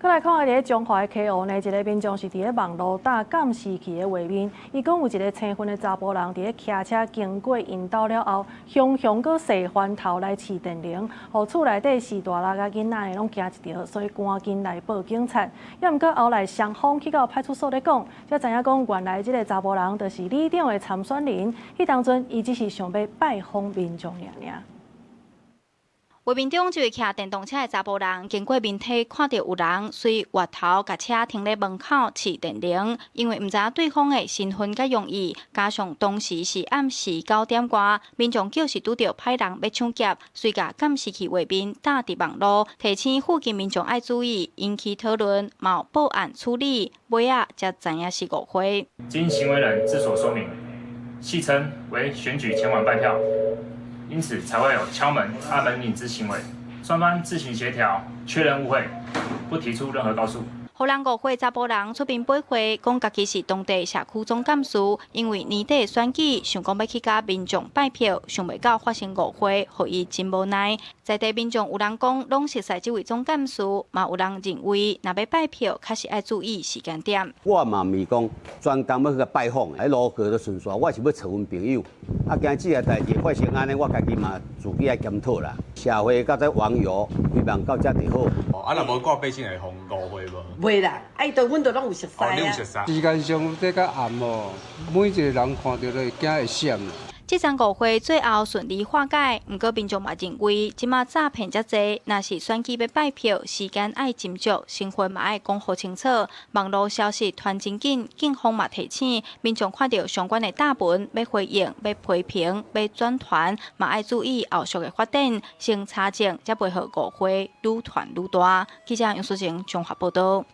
閣來看佇咧彰化的溪湖呢，一个民眾是佇咧網路搭監視器的畫面，伊講有一个青昏的查埔人佇咧騎車經過𪜶兜了後，雄雄閣踅翻頭來試電鈴，予厝內底序大人佮囡仔呢攏驚一著，所以趕緊來報警察。猶毋過後來雙方去到派出所咧講，才知影講原來這个查埔人就是里長的參選人，彼當陣伊只是想欲拜訪民眾爾爾。畫面中這位騎電動車的查埔人，經過面梯看著有人，隨越頭共車停咧門口試電鈴，因為毋知影對方的身份佮用意，加上當時是暗時9點外，民眾叫是拄著歹人欲搶劫，遂共監視器畫面貼佇網路，提醒附近民眾愛注意，引起討論，嘛有報案處理，尾仔才知影是誤會。經行為人自所說明，戲稱為選舉前往拜票。因此才會有敲門、按門鈴之行為，雙方自行協調，確認誤會，不提出任何告訴。予人誤會查埔人出面駁回，講家己是當地社區總幹事，因為年底選舉，想講欲去共民眾拜票，想袂到發生誤會，予伊真無奈。在地民眾有人講攏熟似這位總幹事，嘛有人認為，若欲拜票，確實愛注意時間點。我嘛毋是講專工欲去拜訪，喺路過就順紲，我是欲揣阮朋友。啊，今這个代誌發生按呢，我家己嘛自己愛檢討啦。社會佮這網友，希望到遮就好。哦，啊，若無掛背心會予誤會無？袂啦，啊，伊對阮都攏有熟似啊。你有熟似。時間上這較暗哦，每一個人看著都會驚會閃。這場誤會最後順利化解，毋過民眾嘛認為，這馬詐騙遮濟，若是選舉欲拜票，時間愛斟酌，身份嘛愛講予清楚。網路消息傳真緊，警方嘛提醒民眾看著相關的貼文，欲回應、欲批評、欲轉傳，嘛愛注意後續的發展，先查證，才袂予誤會愈傳愈大。記者楊淑晴綜合報導。